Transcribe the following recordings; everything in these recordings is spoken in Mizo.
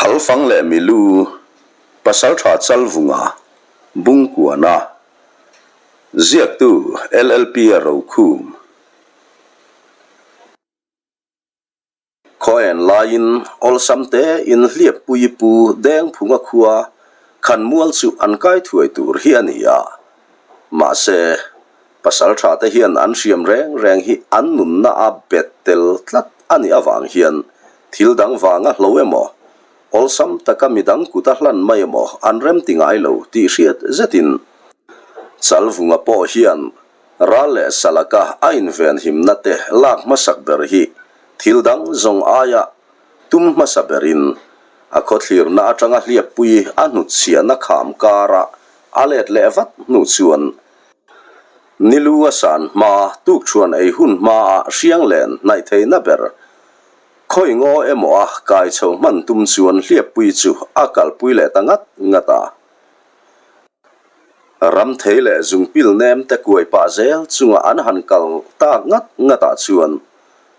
Thalfang leh Milu, Pasaltha Chalvunga, Bungkuana, Ziaktu LLP-a Rokhum. Khaw en laiin awlsam te in hliappui pu Dengphunga khua Khanmual chu an kai thuai tur hi a ni a. Mahse, Pasaltha te hian an hriam reng reng hi an nunna a bet tel tlat a nih avang hian thil dang vanga hlo emaw, awlsam taka midang kut a hlan mai emaw an rem ti ngai lo tih hriat zetin Chalvunga pawh hian ral leh salaka a invenhimna te lak hmasak ber hi thil dang zawng aia tum hmasa berin a khawthlirna atanga hliappui a hnutchhiahna kham kara a let leh vat hnu chuan Nilu a san hma, tukṭhuan ei hun hmaah hriang len hnaih theihna ber khawi ngaw emaw a kai chho hman tum chuan hliappui chu a kalpui leh ta ngat ngat a. Ram thei leh zungpil nem te kuai pah zel chunga an han kal tak ngat ngatah chuan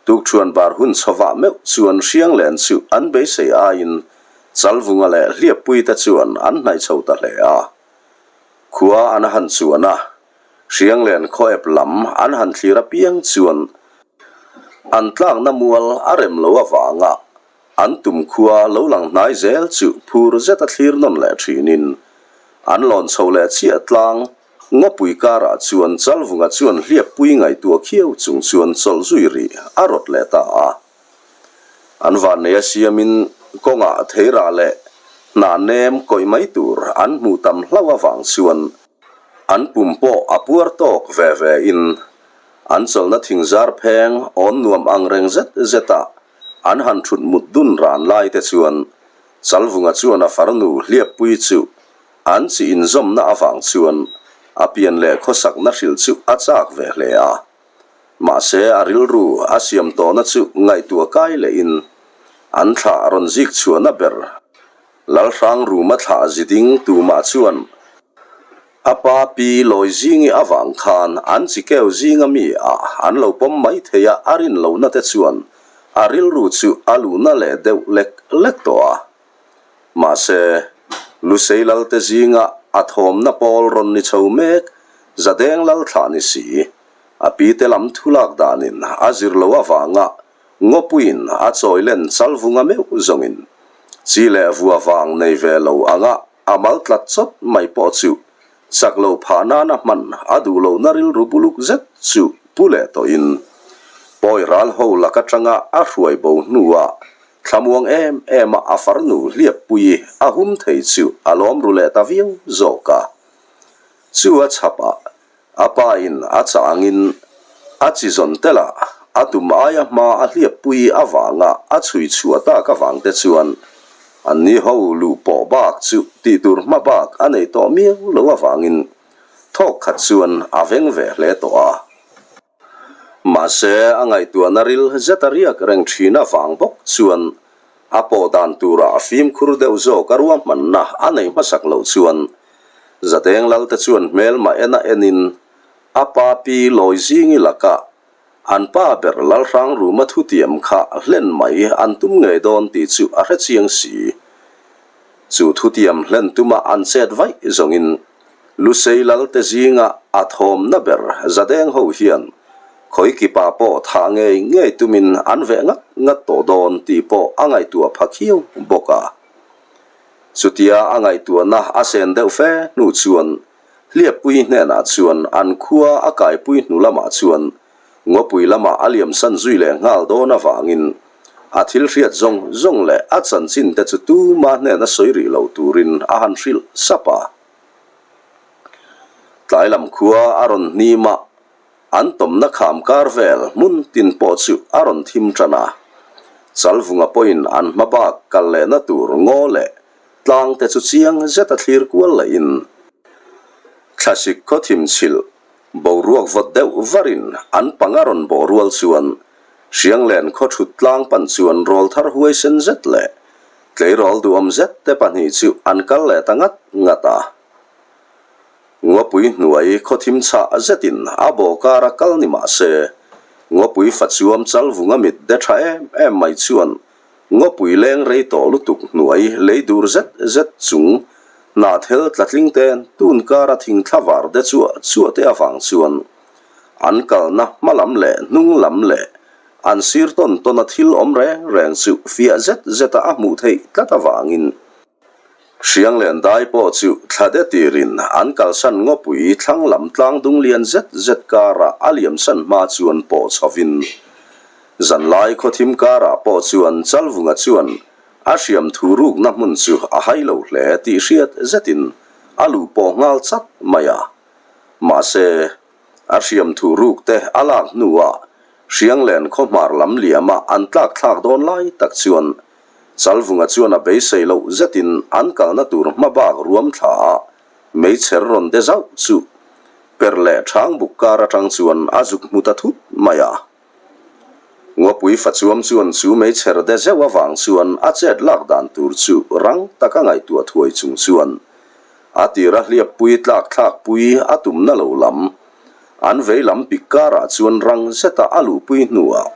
tukṭhuan bar hun chhovah meuh chuan hriang len chu an beisei aiin Chalvunga leh hliappui te chuan an hnaih chho ta hle a. Khua an han chuan a, Hrianglen khaw ep lam an han thlir apiang chuan an tlakna mual a rem lo avanga an tum khua lo lang hnai zel chu phur zeta thlir nawn leh thinin an lawn chho leh chiah tlang ngawpui karah chuan Chalvunga chuan hliappui ngaihtuah khiau chung chuan chawlh zui rih a rawt leh ta a. An vannei a siamin kawngah theirah leh hnah nem kawih mai tur an hmuh tam hlauh avang chuan an pum pawh a puar tawk ve ve in an chawlhna thingzar pheng awn nuam ang reng zet zeta an han thut mut dun ran lai te chuan Chalvunga chuan a farnu hliappui chu an chi inzawmna avang chuan a pian leh khawsakna hrilh chu a chak ve hle a. Mahse, a rilru a siam tawhna chu ngaihtuah kai lehin an thlah rawn zik chhuahna ber Lalhrang Ruma thlah ziding tumah chuan a pa pi lawi zingi avang khan an chi keu zinga mi ah an lo pawm mai thei a, a rin lohna te chuan a rilru chu a luhna leh deuh lek lek tawh a. Mahse, Lusei Lalte zinga a thawmna pawl rawn ni chho mek Zadeng Lal thlah ni si. A pite lam thulak danin a zir lo avanga ngawpuiin a chawi len chalvunga meuh zawngin chi leh vua vang nei ve lo anga a mal tlat chawt mai pawh chu chak lo phah nana hman a duh lohna rilru buluk zet chu pu leh tawhin pawi ral ho lak atanga a hruai bo hnuah thlamuang em em a a farnu hliappui a hum thei chu a lawm ru leh ta viau zawk a. Chu a chhapah A pa in a chah angin a chi zawn tel a, a tum aia hma a hliappui avanga a chhui chhuah tak avang te chuan anni ho luh pawh bak chu tih tur hma bak a nei tawh miau lo avangin thawk khat chuan a veng ve hle tawh a. Mahse a ngaihtuahna ril zet a riak reng thin avang bawk chuan A pawh dan turah a fimkhur deuh zawk a ruahmanna a nei hmasak loh chuan Zadeng Lalte chuan hmelma en a enin a pa pi Lawi Zingi lakah an pa ber Lalhrang Ruma thutiam kha hlen mai an tum ngei dawn tih chu a hre chiang si. Chu thutiam hlen tuma an chet vaih zawngin Lusei Lalte zinga a thawmna ber Zadeng ho hian khawi kipa pawh thah ngei ngei tumin an veh ngat ngat tawh dawn tih pawh a ngaihtuah pha khiau bawk a. Chutia a ngaihtuahna a sen deuh fe hnu chuan Hliappui hnenah chuan an khua a kaipui hnu lamah chuan Ngawpui lamah a liamsan zui leh nghal dawn avangin a thil hriat zawng zawng leh a chanchin te chu tuma hnena sawi rih lo turin a han hrilh sap a. Tlai lam khua a rawn hnim a, an tawmna kham kar vel hmun tin pawh chu a rawn thim tan a. Chalvunga pawhin an hma bak kal lehna tur ngaw leh tlang te chu chiang zeta thlir kual lehin thlasik khaw thim chhilh Boruak vawt deuh varin an pang a rawn bawh rual chuan Hrianglen khaw thut tlang pan chuan rawlthar huaisen zet leh tleirawl duhawm zet te pahnih chu an kal leh ta ngat ngat a. Ngawpui hnuai khaw thim chhah zetin a bawh kar a kal ni mah se, Ngawpui fachuam chalvunga mit de tha em em mai chuan. Ngawpui leng rei tawh lutuk hnuai lei dur zet zet chung hnahthel tlatling ten tun kara thingthla var de chuah chuah te avang chuan an kalna hma lam leh hnung lam leh an sir tawn tawn a thil awm reng reng chu fiah zet zet a a hmuh theih tlat avangin Hrianglen dai pawh chu thla de tirin an kalsan ngawpui thlang lam tlang dung lian zet zet karah a liamsan hma chuan pawh chhovin zanlai khawthim karah pawh chuan Chalvunga chuan a hriam thu rukna hmun chu a hai lo hle tih hriat zetin a luh pawh nghal chat mai a. Mahse, a hriam thu ruk te a lak hnuah Hrianglen khawhmar lam liama an tlak thlak dawn lai tak chuan Chalvunga chuan a beisei loh zetin an kalna tur hma bak ruam thla a, meichher rawn de zauh chu per leh ṭhang buk kar aṭang chuan a zuk hmu ta thut mai a. Ngawpui fachuam chuan chu meichher de zeuh avang chuan a chet lak dan tur chu rang taka ngaihtuah thuai chung chuan a tira hliappui tlak thlakpui a tumna lo lam an vei lam pik karah chuan rang zeta a luhpui hnuah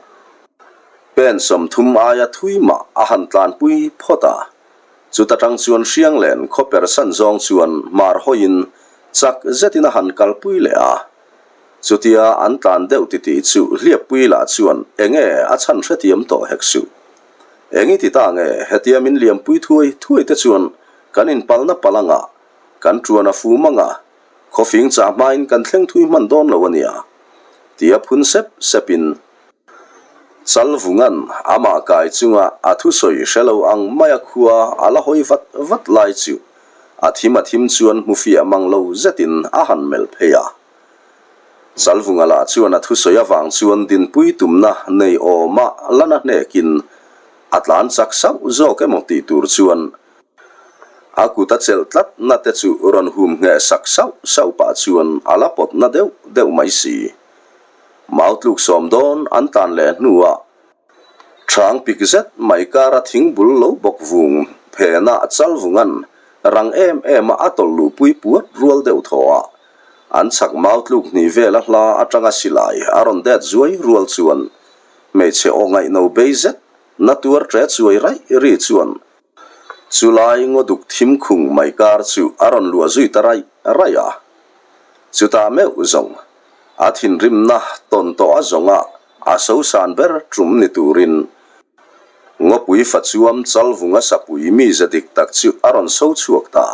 Pen 30 aia thui mah a han tlanpui phawt a, chuta tang chuan Hrianglen khaw persan zawng chuan hmar hawiin chak zetin a han kalpui leh a. Chutia an tlan deuh titih chu Hliappui lah chuan enge a chhan hrethiam tawh hek suh. Engi ti ta nge hetia min liampui thuai thuai te chuan kan inpalna palh anga, kan tuan a fum anga, khawfing chah hmain kan thleng thui hman dawn lo a nia, tia phun sep sepin Chalvunga'n amah kai chunga a thusawi hre lo ang maia khua a la hawi vat vat lai chu a thim a thim chuan hmu fiah mang lo zetin a han melh phei a. Chalvunga lah chuan a thusawi avang chuan dinpui tumna nei awma lana hnekin a tlan chak sauh zawk emaw tih tur chuan a kut a chelh tlatna te chu rawn hum ngheh sak sauh sauh pah chuan a la pawtna deuh deuh mai si. Mau tluk sawm dawn an tlan leh hnuah ṭhang pik zet mai kara thing bul lo bawk vung phenah Chalvunga'n rang em em a a tawlh luhpui puat rual deuh thaw a, an chhak mau tluk hnih vela hla aṭanga silai a rawn det zuai rual chuan hmeichhe aw ngaihno bei zet na tuar ṭe chuai raih ri chuan chulai ngaw duk thim khung mai kar chu a rawn luah zui ta raih raih a. Chutah meuh zawng a thinrimna tawn tawh a zawnga a sosan ber tum ni turin Ngawpui fachuam Chalvunga sapui mize dik tak chu a rawn so chhuak ta.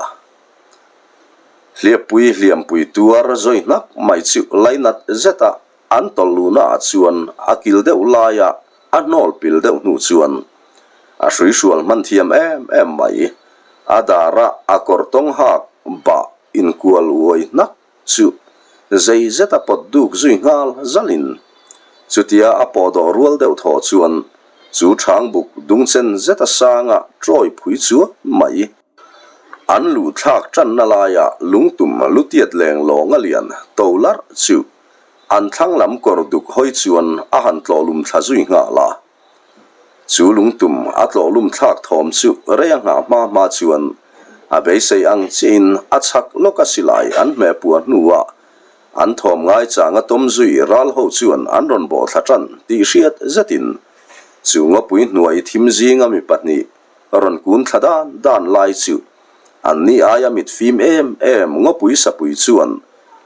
Hliappui hliampui tuar zawi hnak mai chu lainat zeta an tawlh luhna ah chuan a kil deuh laia a hnawl pil deuh hnu chuan a hruihrual hman thiam em em mai. A dara a kawr tawng hak bah inkual uai hnak chu zei zeta pawt duk zui nghal zalin chutia a pawh dawh rual deuh thaw chuan chu ṭhangbuk dungchen zeta sanga ṭawi phui chuan mai. An luh thlak ṭanna laia lungtum lutiat leng lawnga lian to larh chu an thlang lam kawr duk hawi chuan a han tlawh lum thla zui nghal a. Chu lungtum a tlawh lum thlak thawm chu rei a nghah hma hma chuan a beisei ang chiahin a chhak lawka silai an hmeh puah hnuah an thawm ngaichang a tawm zui ral ho chuan an rawn bawh thla ṭan tih hriat zetin chu ngawpui hnuai thim zinga mi pahnih rawn kun thla dan dan lai chu an ni aia mit fim em em ngawpui sapui chuan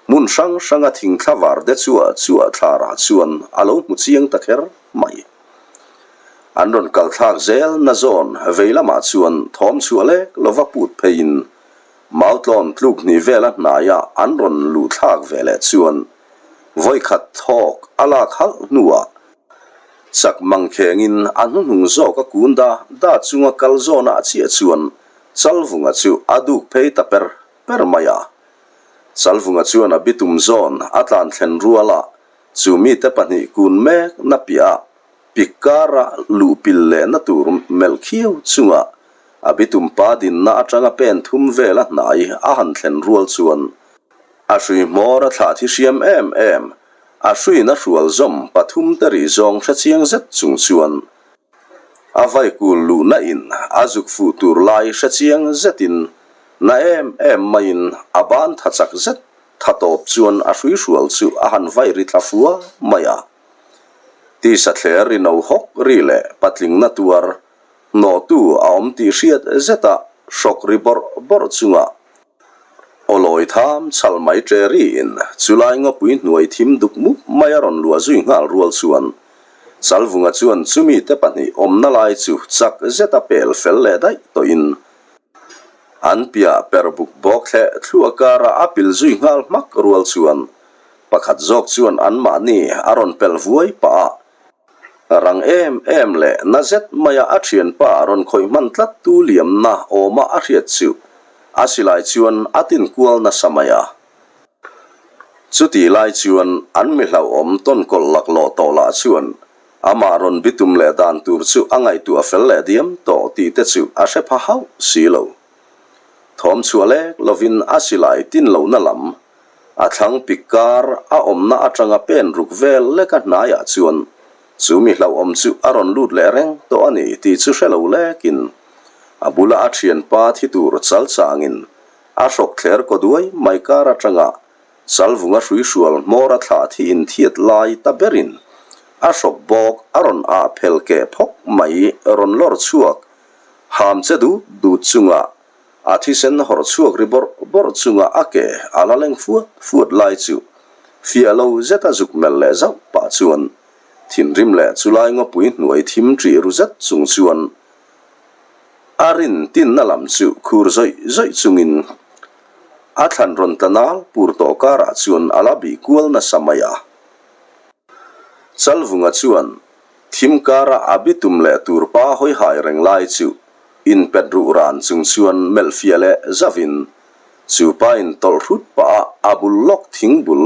hmun hrang hranga thingthla var de chuah chuah thlarah chuan a lo hmu chiang ta kher mai. An rawn kal thlak zel na zawn vei lamah chuan thawm chhuah lek lova put pheiin Mautlawn tluk hnih vela hnaia an rawn luh thlak ve leh chuan vawikhat thawk a lak halh hnuah chak mangkhengin a hnuhnung zawk a kun da da chunga kal zawnah chiah chuan Chalvunga chu a duk phei ta per per mai a. Chalvunga chuan a bitum zawn a tlan thlen ruala Chu mite pahnih kun mek na piah pik kara luh pil lehna tur melh khiau chunga a bitum pa dinna atanga pen thum vela hnai a han thlen rual chuan a hrui hmawr a thlah thi hriam em em, a hruina hrual zawm pathum te rih zawng hrechiang zet chung chuan a vaikul luhna in a zuk fuh tur lai hrechiang zetin na em em maiin a ban tha chak zet Tha tawp chuan a hruihrual chu a han vai ri thla fua mai a. Tisa thler ri no hawk ri leh patlingna tuar. Hnawhtu a awm tih hriat zeta hrawk ri bawrh bawrh chunga aw lawi tham chhal mai ṭe riin chulai ngawpui hnuai thim duk mup mai a rawn luah zui nghal rual chuan Chalvunga chuan chumi te pahnih awmna lai chu chak zeta pel fel leh daih tawhin an piah per buk bawk thleh thluah kara a pil zui nghal hmak rual chuan pakhat zawk chuan anmahni a rawn pelh vuai pah a. Rang em em leh na zet maia a thianpa rawn khawih hman tlat tu liamna awma a hriat chu a silai chuan a tin kual nasa mai a. Chutih lai chuan an mi hlauhawm tawn kawlh laklawh tawh lah chuan amah rawn bitum leh dan tur chu a ngaihtuah fel leh diam tawh tih te chu a hre pha hauh si lo. Thawm chhuah lek lovin a silai tin lohna lam A thlang pik kar a awmna atanga pen ruk vel leka hnaiah chuan chu mi hlauhawm chu a rawn lut leh reng tawh a ni tih chu hre lo lekin a bula a thianpa thi tur chal changin a hrawk thler kaw duai mai kar atanga chalvunga hruihrual hmawr a thlah thi inthiat lai ta berin a hrawk bawk a rawn ah phel keh phawk mai rawn lawr chhuak ham che dut dut chunga A thisen hawrh chhuak ri bawrh bawrh chunga a ke a la leng fuat fuat lai chu fiah lo zeta zuk melh leh zauh pah chuan thinrim leh chulai ngawpui hnuai thim ṭih ru zet chung chuan a rin tinna lam chu khur zawih zawih chungin a thlan rawn tla nal pur tawh karah chuan a la bih kual nasa mai a. Chalvunga chuan thim kara a bitum leh tur pa hawihai reng lai chu Inpet ruh ran chung chuan melh fiah leh zauhin chu pa in tawlh hrut pah a a bul lawk thing bul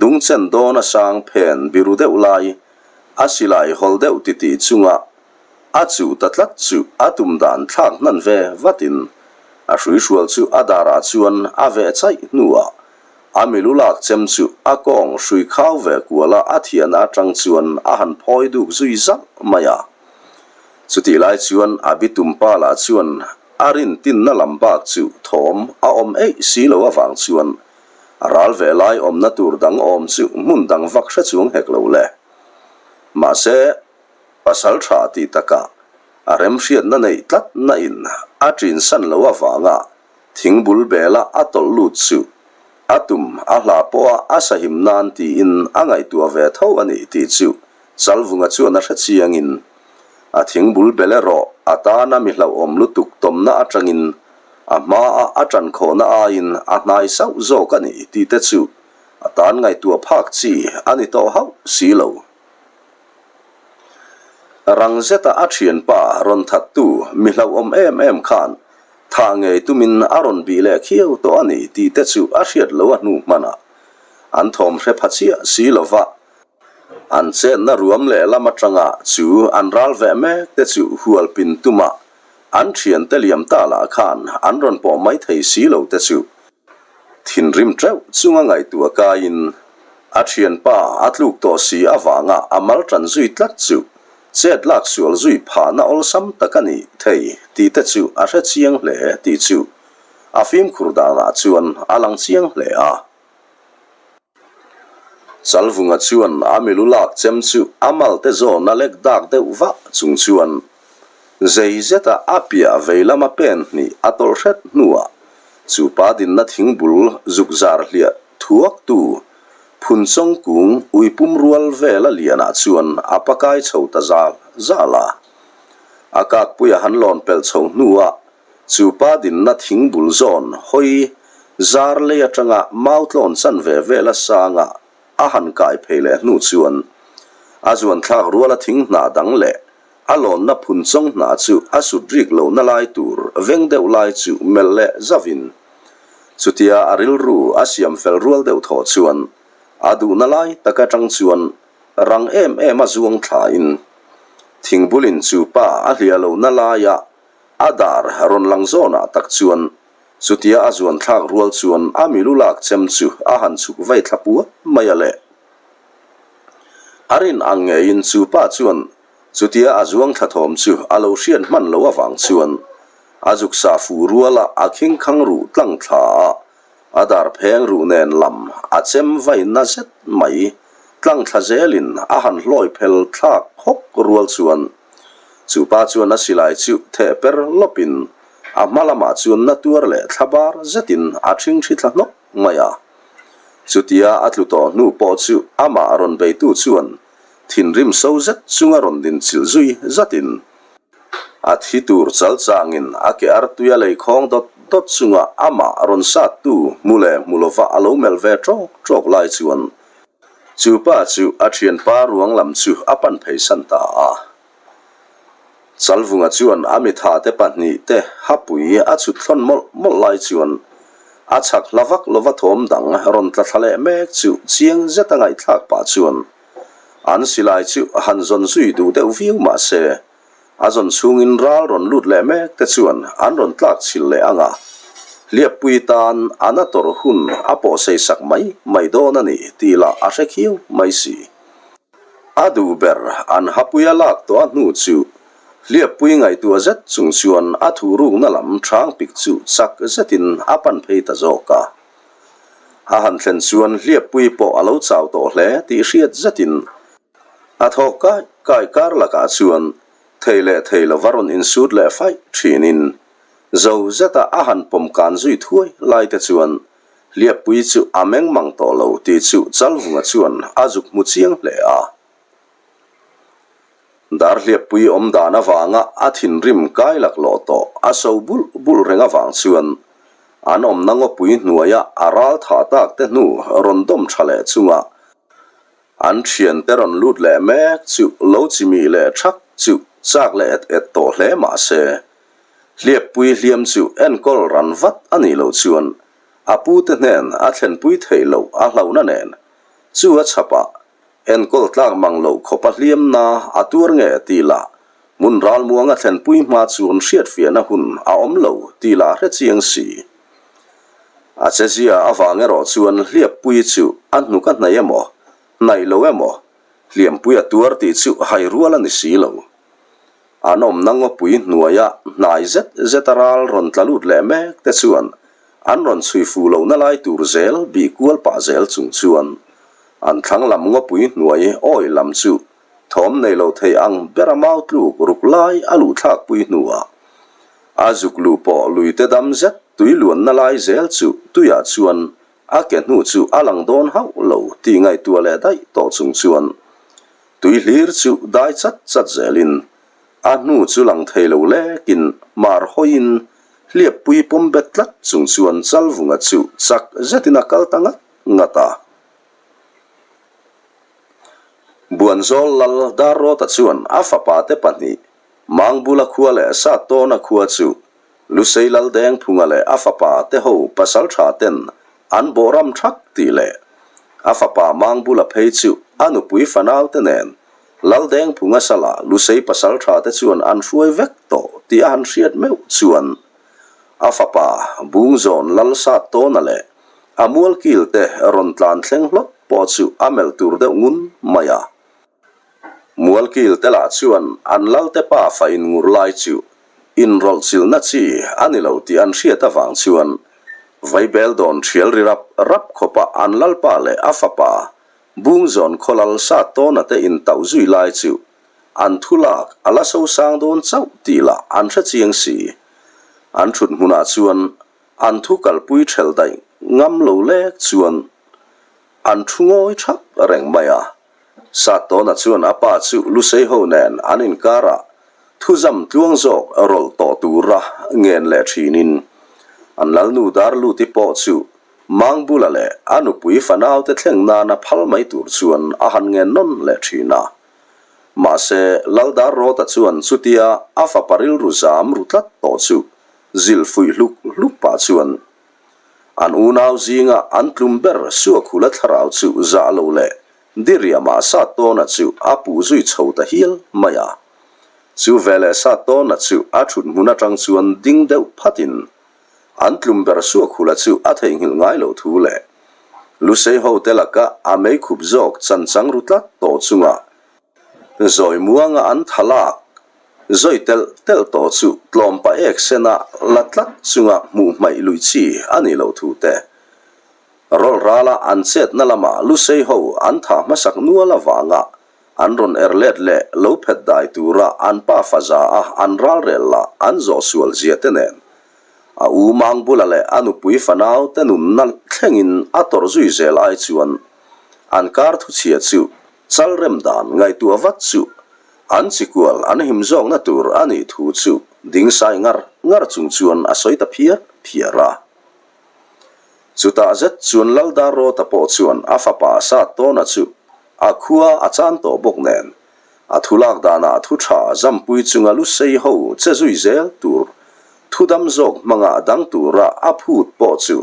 dung chen dawn a sang phen biru deuh lai a silai hawl deuh titih chunga a chuh ta tlat chu a tum dan thlak hnan ve vatin a hruihrual chu a darah chuan a veh chaih hnuah a milu lak chem chu a kawng hrui khau ve kuala a thiana atang chuan a han phawi duk zui zalh mai a. Chutih lai chuan a bitumpa lah chuan a rin tinna lam bak chu thawm a awm eih si lo avang chuan a ral ve lai awmna tur dang awm chu hmun dang vak hre chuang hek lo le. Mahse, pasal tha tih takah a remhriatna neih tlat na in a ṭin san lo avanga Thingbul bela a tawlh lut chu a tum a hla pawha a sahim nan tiin a ngaihtuah ve tho a ni tih chu Chalvunga chuan a hre chiangin a thingbul bel erawh a tana mi hlauhawm lutuk tawmna atangin a hmaa a tan khawhna aiin a hnai sauh zawk a ni tih te chu a tan ngaihtuah phak chi a ni tawh hauh si lo. Rang zeta a thianpa rawn thattu mi hlauhawm em em khan Thah ngei tumin a rawn bih leh khiau tawh a ni tih te chu a hriat lo a hnu hman a, an thawm hre pha chiah si lo va, an chenna ruam leh lam atanga chu an ral veh mek te chu hual pin tuma an thiante liam ta lah khan an rawn pawh mai thei si lo te chu Thinrim teuh chunga ngaihtuah kaiin a thianpa a tluk tawh si avanga a mal tan zui tlat chu chet lak sual zui phahna awlsam tak a ni thei tih te chu a hre chiang hle tih chu a fimkhur danah chuan a lang chiang hle a. Chalvunga chuan a milu lak chem chu a malte zawn a lek dak deuh vah chung chuan zei zeta a piah vei lama pen hnih a tawlh hret hnuah chu pa dinna thingbul zuk zar hliah thuak tu Phunchawng kung uipum rual vela lianah chuan a pakai chho ta zal zal a. A kakpuia han lawn pelh chho hnuah Chu pa dinna thing bul zawn hawi zar lei atanga mau tlawn chan ve vela sanga a han kai phei leh hnu chuan a zuan thlak ruala thing hnah dang leh a lawnna phun chawng hnah chu a sut rik lohna lai tur veng deuh lai chu melh leh zauhin chutia a rilru a siam fel rual deuh thaw chuan a duhna lai tak atang chuan rang em em a zuang thlain thingbulin chu pa a hliah lohna laia A dar rawn lang zawnah tak chuan chutia a zuan thlak rual chuan a milu lak chem chu a han chhuk vei thla puat mai a le. A rin ang ngeiin chu pa chuan chutia a zuang thla thawm chu a lo hriat hman lo avang chuan a zuksa fuh ruala a khingkhang ruh tlang thla a, A dar pheng ruh nen lam a chem vai na zet mai. Tlang thla zelin a han hlawi phel thlak hawk rual chuan. Chu pa chuan a silai chu theh per lawpin a hma lamah chuan na tuar leh thla bar zetin a ṭhingṭhi thla hnawk mai a. Chutia a tlu tawh hnu pawh chu amah rawn beitu chuan thinrim so zet chunga rawn din chilh zui zatin a thi tur chal changin a ke artui a lei khawng dawt dawt chunga amah rawn sattu hmu leh hmu lova a lo melh ve ṭawk ṭawk lai chuan Chu pa chu a thianpa ruang lam chu a pan pheisan ta a. Chalvunga chuan a mitha te pahnihte hapui a chhut thlawn mawlh mawlh lai chuan a chhak hla vak lova thawm dang rawn tla thla leh mek chu chiang zeta ngaihthlak pah chuan an silai chu han zawn zui duh deuh viau mah se A zawn chhungin ral rawn lut leh mek te chuan an rawn tlak chhil leh ang a, hliappui tan a na tawrh hun a pawh sei sak mai mai dawn a ni tih lah a hre khiau mai si. A duh ber an hapuia lak tawh a hnu chu hliappui ngaihtuah zet chung chuan a thuhrukna lam hrang pik chu chak zetin a pan phei ta zawk a. A han thlen chuan hliappui pawh a lo chau tawh hle tih hriat zetin A thawk kai kai kar lakah chuan thei leh thei lova rawn insut leh faih thinin zo zeta a han pawm kan zui thuai lai te chuan Hliappui chu a meng mang tawh lo tih chu Chalvunga chuan a zuk hmu chiang hle a. Darhliappui awm dan avanga a thinrim kai laklawh tawh a so bulh bulh reng avang chuan an awmna ngawpui hnuaia a ral thah tak te hnu rawn dawm tha leh chunga An thiante rawn lut leh mek chu lo chimih leh thak chu chak leh et et tawh hle mah se, hliappui hliam chu enkawl ran vat a nih loh chuan a pute hnen a thlenpui theih loh a hlauhna nen chu a chhapah enkawl tlak mang loh khawpa hliamna a tuar nge tih lah hmun ralmuanga thlenpui hma chuan hriatfiahna hun a awm lo tih lah hre chiang si. A chezia avang erawh chuan hliappui chu a hnuk a hnaih emaw, hnaih lo emaw, hliampui a tuar tih chu hai rual a ni si lo. An awmna ngawpui hnuaia hnai zet zet a ral rawn tla lut leh mek te chuan an rawn chhui fuh lohna lai tur zel bih kual pah zel chung chuan an thlang lam ngawpui hnuai awih lam chu thawm nei lo thei ang bera mau tluk ruk lai a luh thlakpui hnuah A zuk luh pawh luite dam zet tui luanna lai zel chu tuiah chuan a ke hnu chu a lang dawn hauh lo tih ngaihtuah leh daih tawh chung chuan tui hlir chu dai chat chat zelin a hnu chu lang thei lo lekin mar hawiin hliappui pawm bet tlat chung chuan Chalvunga chu chak zetin a kal ta ngat ngat a. Buanzawl Lal Darrawta chuan a fapate pahnih Mangbula khua leh Satawna khua chu Lusei Laldengphunga leh a fapa te ho pasaltha ten an bawh ram thak tih leh a fapa Mangbula phei chu a nupui fanau te nen Laldengphunga sala Lusei pasaltha te chuan an hruai vek tawh tih a han hriat meuh chuan a fapa Bungzawn Lal Satawna leh a mualkil te rawn tlan thleng hlawt pawh chu a melh tur deuh ngun mai a. Mualkil te lah chuan an lalte pa fa inngur lai chu inrawlh chilhna chi a ni lo tih an hriat avang chuan Vaibel dawn thial ri rap rap khawpa an lalpa leh a fapa Bungzawn khawlal Satawna te intauh zui lai chu an thu lak a la sosang dawn chauh tih lah an hre chiang si. An thut hmunah chuan an thu kalpui thelh daih ngam lo lek chuan an thu ngawi thap reng mai a. Satawna chuan a pa chu Lusei ho nen an inkarah thuzam tluang zawk rawlh tawh tura ngen leh thinin an lalnu Darluti pawh chu Mangbula leh a nupui fanaute thleng nana phal mai tur chuan a han ngen nawn leh thin a. Mahse, Lal Darrawta chuan chutia a fapa rilru zam ru tlat tawh chu zilh fuih hluk hluk pah chuan An unau zinga an tlum ber Suakhula thlarau chu zah lo leh Diriamah Satawna chu a puh zui chho ta hial mai a. Chu veleh Satawna chu a thut hmun atang chuan ding deuh phatin an tlum ber Suakhula chu a theihnghilh ngai lo thu leh Lusei hote laka a meikhup zawk chanchang ru tlat tawh chunga Zawi muanga an tha lak zawi telh telh tawh chu tlawmpa ek sena la tlat chunga hmuh hmaih luih chi a nih loh thu te. Rawlrala an chetna lama Lusei ho an tha hmasak nual avanga. An rawn er let leh lo phet dai tura an pa faza a an ralrel lah an zawh sual zia te nen. A u mang bula leh a nupui fanau te nunna thlengin a tawrh zui zel ai chuan an kar thuchhia chu chal rem dan ngaihtuah vat chu an chikual an him zawkna tur a nih thu chu ding sai ngar ngar chung chuan a sawi ta phiar phiar a. Chutah zet chuan Laldarrawta pawh chuan a fapa Sattawna chu a khua a chan tawh bawk nen, a thu lak danah thu tha zampui chunga lu sei ho che zui zel tur thu dam zawk hmanga dang tura a phut pawh chu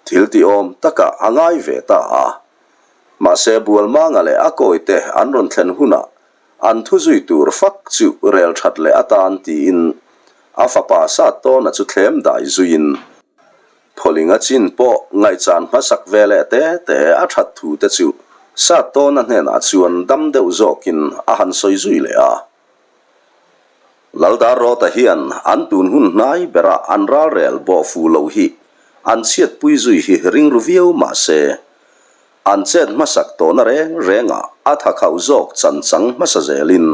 thil tihawm takah a ngai ve ta a. Mahse Bualmanga leh a kawite an rawn thlen hunah An thu zui tur fak chu rel that leh atan tiin a fapa Sattawna chu thlem dai zuiin Phawlinga chin pawh ngaihchan hmasak ve leh te te a that thu te chu Sattawna hnenah chuan dam deuh zawkin a han sawi zui leh a. Laldarrawta hian an tun hun hnai bera an ralrel bawh fu loh hi an chhiatpui zui hi ringru viau mah se, An chet hmasak tawhna reng rengah a tha khauh zawk chan chang hmasa zelin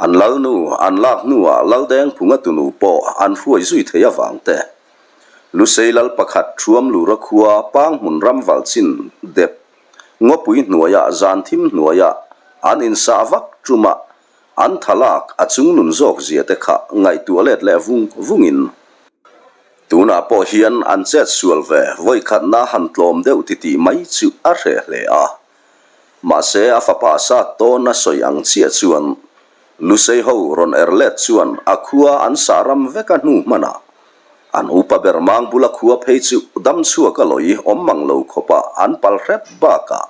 an lalnu an lak hnuah Laldengphunga tunu pawh an hruai zui thei avang te. Lusei lal pakhat Thuamlura khua Panghmun ram valchin dep ngawpui hnuaiah zan thim hnuaiah an insah vak tumah an tha lak a chungnun zawk zia te kha ngaihtuah let leh vung vungin Tunah pawh hian an chet sual ve vawikhatna han tlawm deuh titih mai chu a hreh hle a. Mahse a fapa sat tawn a sawi ang chiah chuan Lusei ho rawn er let chuan a khua an sah ram vek a hnu hmanah an upa ber mang bula khua phei chu dam chhuak a lawi awm mang lo khawpa an pal hrep bakah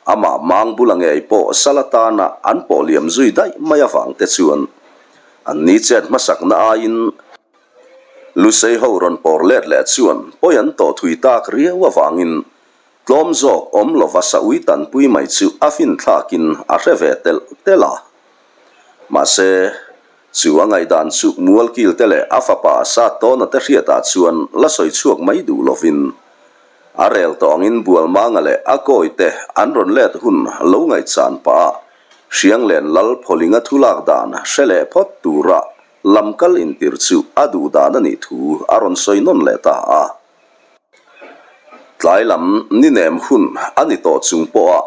amah mang bula ngei pawh sal atana an pawh liam zui daih mai avang te chuan an ni chet hmasakna aiin Lusei ho rawn pawr let leh chuan pawi an tawh thui tak riau avangin tlawm zawk awm lova sa ui tanpui mai chu a fin thlakin a hre ve telh telh a. Mahse, chu a ngaihdan chu Mualkil te leh a fapa Sattawna te hriatah chuan la sawi chhuak mai duh lovin a rel tawh angin Bualmanga leh a kawi te an rawn let hun lo ngaihchan pah a Hrianglen Lal Phawlinga thu lak dan hre leh phawt tura Lam kal intir chu a duh dan a nih thu a rawn sawi nawn leh ta a. Tlai lam ni nem hun a ni tawh chung pawha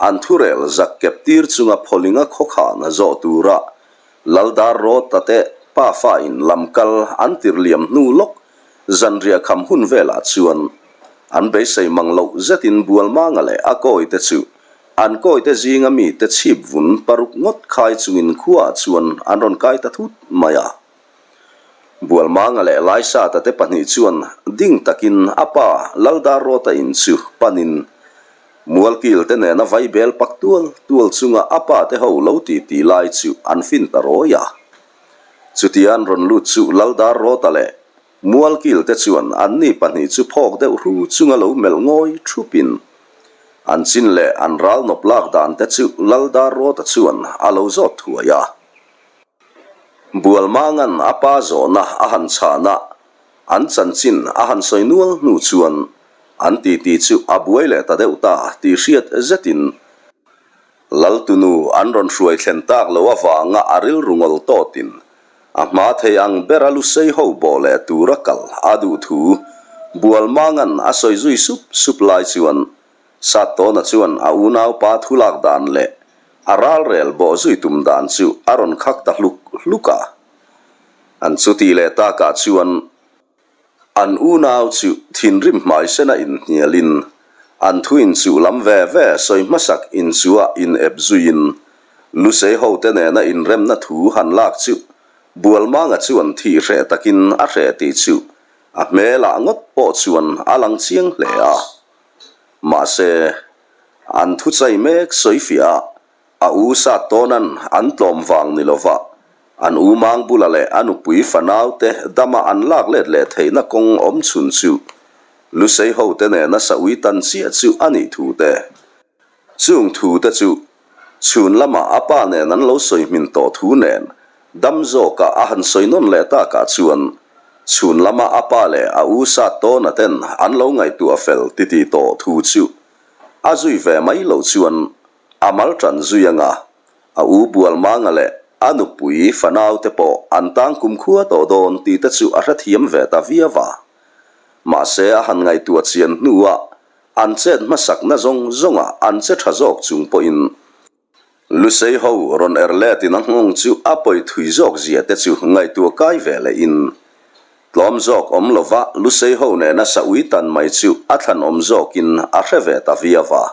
an thurel zak kep tir chunga Phawlinga khawkhan zawh tura Laldar Rawta te pafa in lam kal an tir liam hnu lawk zanriah kham hun velah chuan an beisei mang loh zetin Bualmanga leh a kawite chu An kawite zinga mite chhip vun paruk ngawt khai chungin khuaah chuan an rawn kai ta thut mai a. Bualmanga leh Laisata te pahnih chuan ding takin a pa Laldarrawta in chu panin Mualkil te nena vaibel pak tual tual chunga a pa te ho lo ti ti lai chu an fin ta rawi a. Chutia an rawn lut chu Laldarrawta leh Mualkil te chuan anni pahnih chu phawk deuh hru chunga lo melh ngawi thupin an chin leh an ral nawp lak dan te chu Laldarrawta chuan a lo zawt thuai a. Bualmanga'n a pa zawhna a han chhan a, an chanchin a han sawi nual hnu chuan an titi chu a buai leh ta deuh ta tih hriat zetin Laltunu an rawn hruai thlen tak lo avanga a rilru ngawl tawtin a hma thei ang bera lusei ho bawh leh tura kal a duh thu Bualmanga'n a sawi zui sup sup lai chuan Sattawna chuan a unaupa thu lak dan leh a ralrel bawh zui tum dan chu a rawn khak ta hluk hluk a. An chuti leh takah chuan An unau chu thinrim hmaisena inhnialin, an thu inchuh lam ve ve sawi hmasak inchuah inep zuiin, Lusei hote nena inremna thu han lak chu Bualmanga chuan thih hreh takin a hreh tih chu a hmelah ngawt pawh chuan a lang chiang hle a. Mahse, an thuchai mek sawifiah a A u sat tawnan an tlawm vang ni lova, an u mang bula leh a nupui fanaute dama an lak let leh theihna kawng awm chhun chu Lusei hote nena sa ui tan chiah chu a nih thu te. Chung thu te chu chhun lama a pa nen an lo sawi hmin tawh thu nen dam zawka a han sawi nawn leh takah chuan chhun lama a pa leh a u sat tawna ten an lo ngaihtuah fel titi tawh thu chu a zui ve mai loh chuan A mal tan zui anga. A u Bualmanga leh a nupui fanaute pawh an tang kumkhua tawh dawn tih te chu a hrethiam ve ta viau a. Mahse a han ngaihtuah chian hnuah an chet hmasakna zawng zawngah an che tha zawk chung pawhin Lusei ho rawn er letin a nghawng chu a pawi thui zawk zia te chu ngaihtuah kai ve lehin tlawm zawk awm lova Lusei ho nena sa ui tan mai chu a thlan awm zawkin a hre ve ta viau a.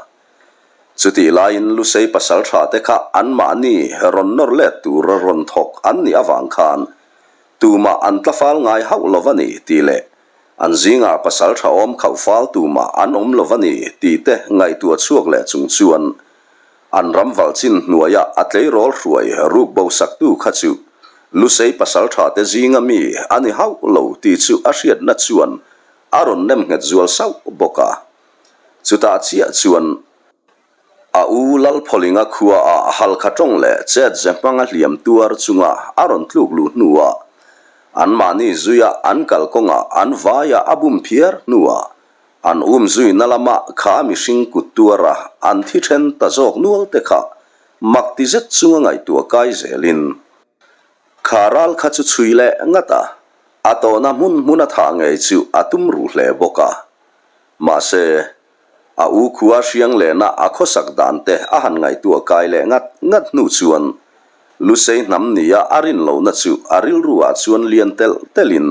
Chutih laiin Lusei pasal tha te kha anmahni rawn nawr let tur rawn thawk an nih avang khan tumah an tla fal ngai hauh lo va ni tih leh an zingah pasal tha awm khauh fal tumah an awm lo va ni tih te ngaihtuah chhuak leh chung chuan An ram valh chin hnuaia a tleirawl hruai ruk bo saktu kha chu Lusei pasaltha te zinga mi a ni hauh lo tih chu a hriatna chuan a rawn nem nghet zual sauh bawk a. Chutah chiah chuan a u Lalphawlinga khuaah halkha tawng leh chet ze hmanga hliam tuar chunga a rawn tluk luh hnuah anmahni zuia an kalkawngah an vaia a bum phiar hnuah An um zuina lama kha mihring kut tuara an thi then ta zawk nual te kha mak ti zet chunga ngaihtuah kai zelin kha ral kha chu chhui leh ngat a, a tawhna hmun hmun a thah ngei chu a tum ruh hle bawk a. Mahse, a u khua hriang lehna a khawsak dan te a han ngaihtuah kai leh ngat ngat hnu chuan Lusei hnam nia a rin lohna chu a rilru ah chuan lian telh telhin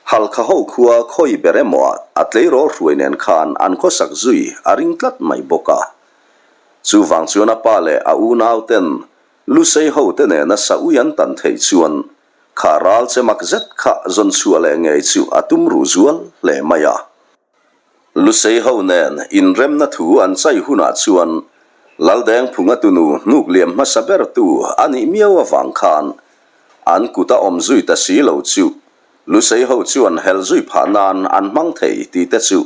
Halkha ho khua khawi ber emaw ah a tleirawl hruai nen khan an khawsak zui a ring tlat mai bawk a. Chuvang chuan a pa leh a unau ten Lusei ho te nena sa ui an tan theih chuan kha ral che mak zet kha zawn chhuah leh ngei chu a tum ruh zual hle mai a. Lusei ho nen inremna thu an chai hunah chuan Laldengphunga tunu hnuk liam hmasa bertu a nih miau avang khan an kut a awm zui ta si lo chu Lusei ho chuan hel zui phah nan an hmang thei tih te chu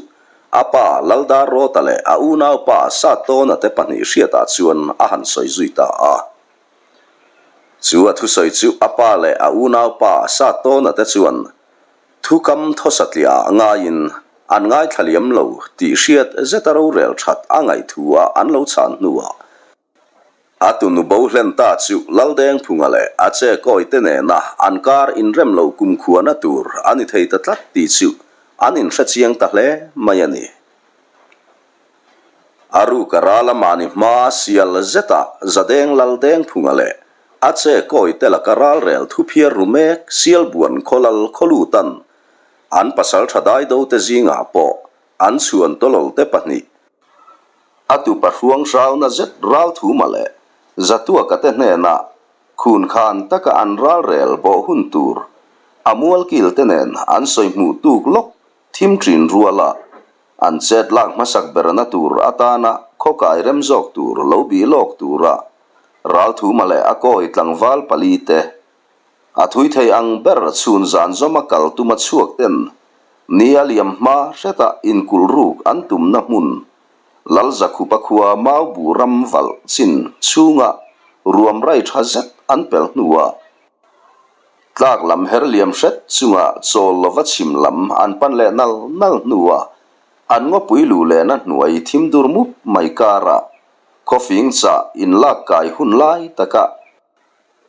a pa Laldar Rawta leh a unaupa Satawna te pahnih hriatah chuan a han sawi zui ta a. Chu a thusawi chu a pa leh a unaupa Satawna te chuan Thukam thawsatliah ngaiin an ngaithla liam lo tih hriat zeta rorel that a ngaih thu a an lo chhan hnuah a tunu bo hlen ta chu Laldengphunga leh a che kawi te nena an kar inrem lo kumkhuana tur a ni thei ta tlat tih chu an inhre chiang ta hle mai a ni. A ruka rala mahni hma sial zeta Zadeng Laldengphunga leh A che kawi te laka ralrel thu phiar ru mek Sialbuan khawlal khawlutan an pasal tha daido te zingah pawh an chhuan tawlawl te pahnih a tupa hruang hrauna zet ralthuma leh Zatuaka te hnenah khun khan taka an ralrel bawh hun tur a mualkil te nen an sawi hmuh tuk lawk thim thin ruala an chet lak hmasak berna tur atana khawkai rem zawk tur lo bih lawk tura Ralthuma leh a kawi tlangval pali te a thui thei ang ber chhun zan zawma kal tuma chhuak ten ni a liam hma hreta inkulh ruk an tumna hmun Lalzakhupa khua Maubu ram valh chin chhunga ruam rai tha zet an pel hnuah tlak lam her liam hret chunga chawl lova chhim lam an pan leh nal nal hnuah an ngawpui luh lehna hnuai thim dur mup mai karah Khawfing chah inlak kai hun lai taka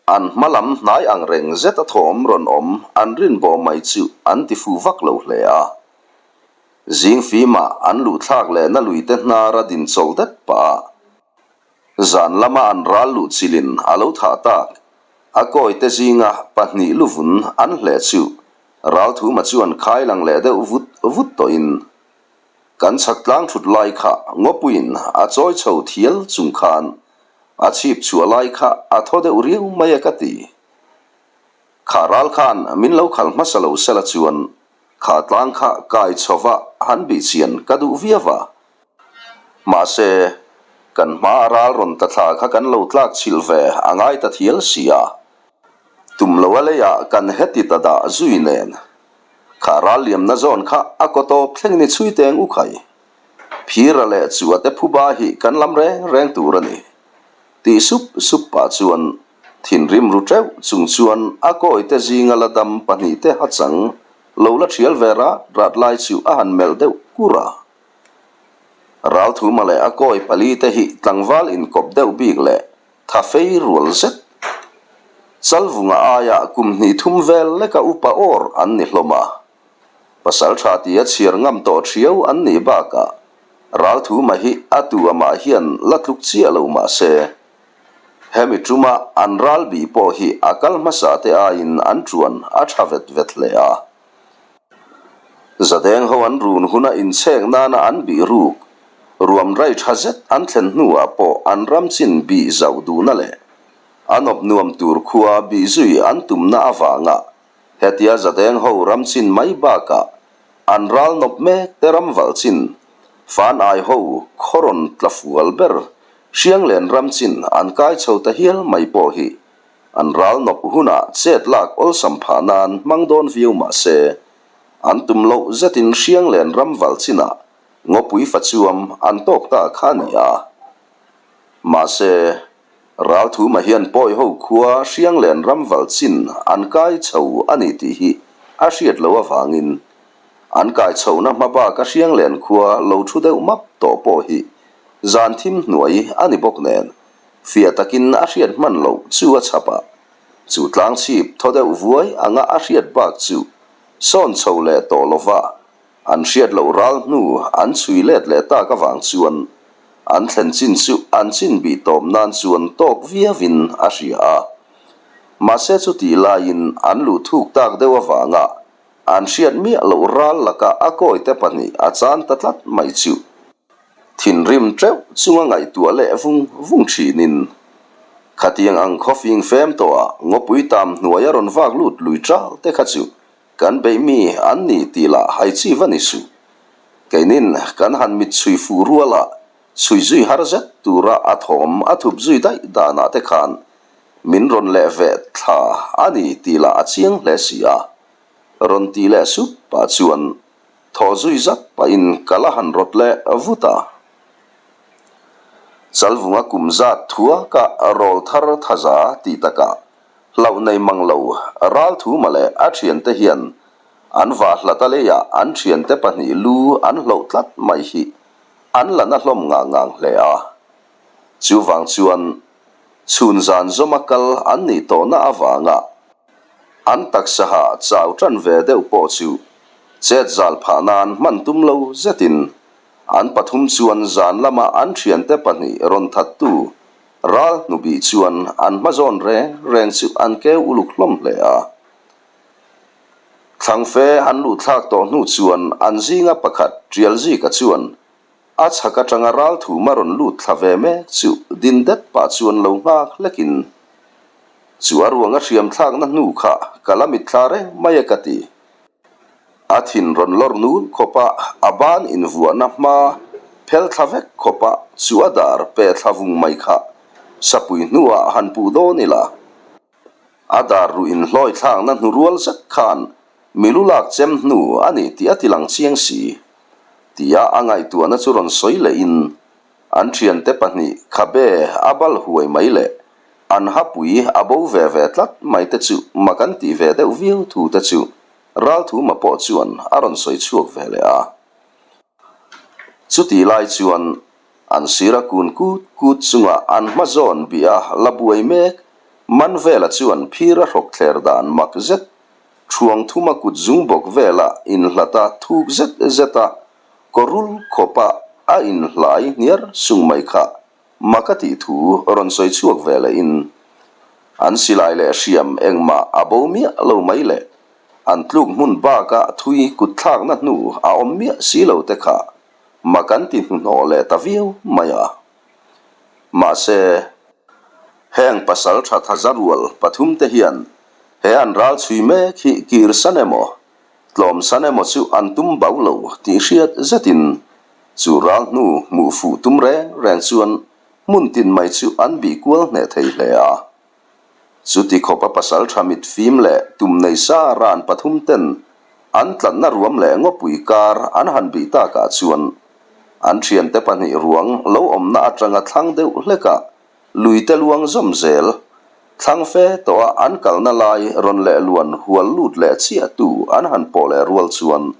an hma lam hnai ang reng zet a thawm rawn awm an rin bawh mai chu an ti fuh vak lo hle a. Zing fimah an luh thlak lehna luite hnara din chawl det pah a, zan lama an ral luh chilin a lo thah tak a kawite zinga pahnih luvun an hleh chu Ralthuma chuan khai lang leh deuh vut vut tawhin Kan chhak tlang thut lai kha ngawpuiin a chawi chho thial chung khan a chhip chhuah lai kha a thaw deuh riau mai e ka ti. Kha ral khan min lo khalh hmasa lo sela chuan kha tlang kha kai chhova han bih chian ka duh viau a. Mahse, kan hma a ral rawn ta thla kha kan lo tlak chhilh ve a ngai ta thial si a. Tum lo a leiah kan heti ta dah zui nen Kha ral liamna zawn kha a kaw tawp thleng ni chhui teng u khai. Phira leh chua te phuba hi kan lam reng reng tur a ni. Tih sup sup pah chuan thinrim ru teuh chung chuan a kawi te zinga la dam pahnih te hachang lo la thial ve rat rat lai chu a han melh deuh kur a. Ralthuma leh a kawi pali te hi tlangval inkawp deuh bik leh. Thafei rual zet. Chalvunga aia kum hnih thum vel leka upa awr an ni hlawm a. Pasal tha tia chhiar ngam tawh thiau an nih bakah Ralthuma hi a tu amah hian la tluk chiah lo mah se, hemi tuma an ral bih pawh hi a kal hmasa te aiin an tuan a tha vet vet hle a. Zadeng ho an run huna inchhek nana an bih ruk, ruam rai tha zet an thlen hnuah pawh an ram chin bih zauh duhna leh an awp nuam tur khua bih zui an tumna avanga hetia zadeng ho ram chin mai bakah an ral nawp mek te ram valh chin fan ai ho khaw rawn tla fual ber Hrianglen ram chin an kai chho ta hial mai pawh hi An ral nawp hunah chet lak awlsam phah nan hmang dawn viau mah se, an tum loh zetin Hrianglen ram val chinah ngawpui fa chuam an tawk ta kha a ni a. Mahse, Ralthuma hian pawi ho khua Hrianglen ram val chin an kai chho a ni tih hi a hriat loh avangin an kai chhohna hma baka Hrianglen khua lo thu deuh map tawh pawh hi zan thim hnuai a ni bawk nen Fiah takin a hriat hman loh chu a chhap a, chu tlang chhip thaw deuh vuai anga a hriat bak chu sawn chho leh tawh lova an hriat loh ral hnu an chhui let leh tak avang chuan an thlen chin chu an chin bih tawp nan chuan tawk viauin a hria a. Mahse chutih laiin an luh thuk tak deuh avanga an hriat miah loh ral laka a kawite pahnih a chan ta tlat mai chu. Thinrim teuh chunga ngaihtuah leh vung vung thinin, Khatiang ang khawfing fem tawhah ngawpui tam hnuai a rawn vak lut lui ṭal te kha chu kan beih mi an ni tih lah hai chi va ni suh. Keinin kan han mit chhui fuh ruala chhui zui har zet tura a thawm a thup zui daih danah te khan min rawn leh veh thla a ni tih lah a chiang hle si a. Rawn tih leh sup pah chuan Thaw zui zat pahin ka la han rawt leh vut a. Chalvunga kum zat thuaka rawl thar thaza tih takah hlauh nei mang lo Ralthuma leh a thiante hian an vah hlat a leiah an thiante pahnih lu an hloh tlat mai hi an la na hlawm ngang ngang hle a. Chuvang chuan chhun zan zawma kal an nih tawhna avanga an taksa ha chau tan ve deuh pawh chu Chet zal phah nan hman tum lo zetin an pathum chuan zan lama an thiante pahnih rawn thattu ral hnubih chuan an hmazawn reng reng chu an keu uluk hlawm hle a. Thlangfe an luhthlak tawh hnu chuan an zinga pakhat Tialzika chuan a chhak atanga ral thuma rawn lut thla ve mek chu din det pah chuan lo nghak hlekin chu a ruang a hriam thlakna hnu kha ka la mitthla reng mai e ka ti. A thin rawn lawr nul khawpa a ban invuahna hma phel thla vek khawpa chu a dar pe thla vung mai kha sapui hnuah han puh dawn ila. A dar ruh inhlawi thlakna hnu rual zet khan mi lu lak chem hnu a ni tih a ti lang chiang si. Tia a ngaihtuahna chu rawn sawi lehin An thiante pahnih khabe a bal huai mai leh an hapui a bo ve ve tlat mai te chu mak an tih ve deuh viau thu te chu Ralthuma pawh chuan a rawn sawi chhuak ve leh a. Chutih lai chuan an sira kun kut kut chunga an hma zawn bih a la buai mek Manvela chuan phir a hrawk thler dan mak zet thuang thuma kut zung bawk vela inhlata thuk zet zet a Kawrul khawpa a inhlai hniar sung mai kha mak a tih thu rawn sawi chhuak ve lehin an silai leh hriam engmah a bo miah lo mai leh an tluk hmun baka thui kut thlakna hnu a awm miah si lo te kha mak an ti hnuhnawh leh ta viau mai a. Mahse, heng pasal tha thaza rual pathum te hian he an ral chhui mek hi kirsan emaw Tlawmsan emaw chu an tum bau lo tih hriat zetin chu ral hnu hmuh fuh tum reng reng chuan hmun tin mai chu an bih kual hneh thei hle a. Chuti khawpa pasal tha mit fim leh tum nei sa ran pathum ten an tlanna ruam leh ngawpui kar an han bih takah chuan an thiante pahnih ruang lo awmna atanga thlang deuh hlekah Lui te luang zawm zel, thlang fe tawha an kalna lai rawn leh luan hual lut leh chiah tu an han pawh leh rual chuan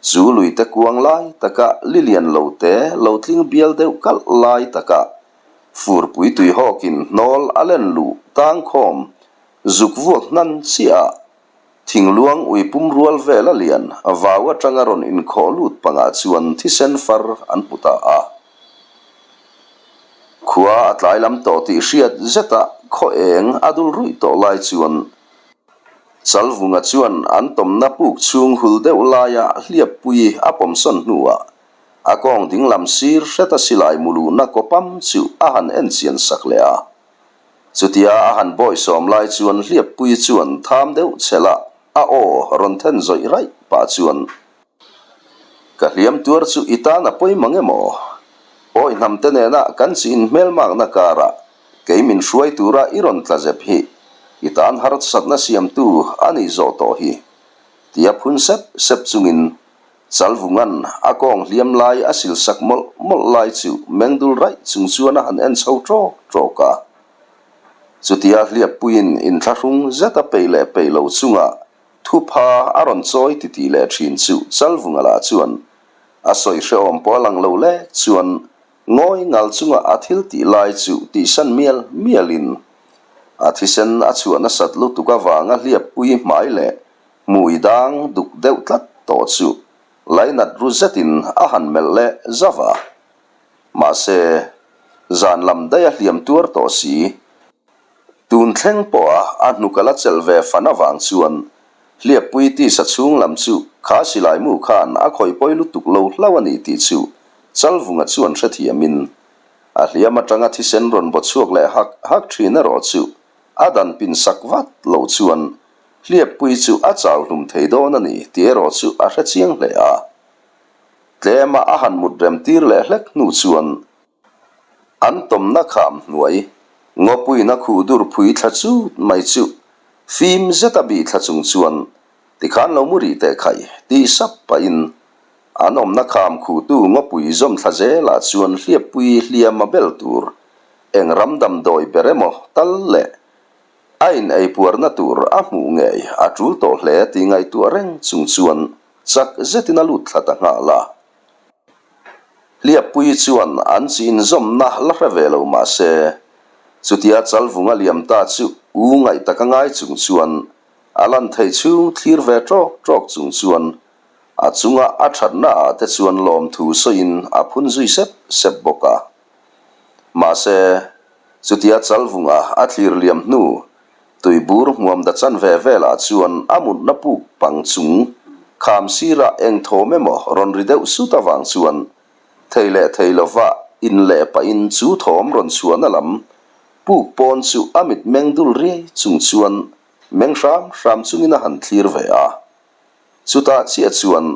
chu lui te kuang lai taka li lian lo te lo tling bial deuh kalh lai taka. Furpui tuihawkin hnawl a len luh tangkhawm zuk vuak hnan chiah a, thingluang ui pum rual vel a lian vau atanga rawn inkhawh lut pangah chuan thisen far an hmu ta a. Khua a tlai lam tawh tih hriat zeta khaw eng a dul ruih tawh lai chuan Chalvunga chuan an tawmna puk chhung hul deuh laia hliappui a pawmsawn hnuah A kawng dinglam sir hreta silai muluhna kawpam chu a han en chian sak leh a. Chutia a han bawisawm lai chuan Hliappui chuan tham deuh chhela a aw rawn then zawih raih pah chuan, Ka hliam tuar chu i tan a pawi mang emaw? Awi hnamte nena kan chi inhmelmakna karah kei min hruai tura i rawn tla zep hi i tan harsatna siamtu a nih zawh tawh hi, tia phun sep sep chungin Chalvungan a kawng hliam lai a sil sak mawlh mawlh lai chu mengdul raih chung chuan a han en chho ṭawk ṭawk a. Chutia hliappuiin inthlahrung zet a peih leh peih lo chunga thupha a rawn chawi titih leh ṭhin chu Chalvunga lah chuan a sawi hrehawm pawh a lang lo lek chuan ngawi ngal chunga a thil tih lai chu tihsan mial mialin a thisen a chhuah nasat lutuk avanga hliappui hmai leh Hmui dang duk deuh tlat tawh chu lainat ru zetin a han melh leh zauh a. Mahse, zan lam daih a hliam tuar tawh si. Tun thleng pawha a hnuk a la chelh ve fan avang chuan Hliappui tisa chhung lam chu kha silai mu khan a khawih pawi lutuk lo hlauh a ni tih chu Chalvunga chuan hrethiamin a hliam atanga thisen rawn baw chhuak leh hak hak thin erawh chu a dan pin sak vat lo chuan Hliappui chu a chau hlum thei dawn a ni tih erawh chu a hre chiang hle a. Tlema a han mut rem tir leh hlek hnu chuan an tawmna kham hnuai ngawpuiin a khuh dur phui thla chut mai chu fim zeta bih thla chung chuan tikhan lo mu rih teh khai tih sap pahin an awmna kham khuhtu ngawpui zawm thla zelah chuan hliappui hliama bel tur eng ram damdawi ber emaw tal leh A in eipuarna tur a hmuh ngei a tul tawh hle tih ngaihtuah reng chung chuan chak zetin a lut thla ta nghal a. Hliappui chuan an chi inzawmna la hre ve lo mah se, chutia Chalvunga liam ta chu u ngaih taka ngai chung chuan a lan theih chhung thlir ve ṭawk ṭawk chung chuan a chunga a thatna ah te chuan lawmthu sawiin a phun zui sep sep bawk a. Mahse, chutia Chalvunga a thlir liam hnu, tuibur hmuam da chan ve velah chuan a mutna puk pang chung kham sirah eng thawm emaw rawn ri deuh sut avang chuan thei leh thei lova in leh pahin chu thawm rawn chhuahna lam puk pawn chu a mit meng dul riai chung chuan meng hram hram chungin a han thlir ve a. Chutah chiah chuan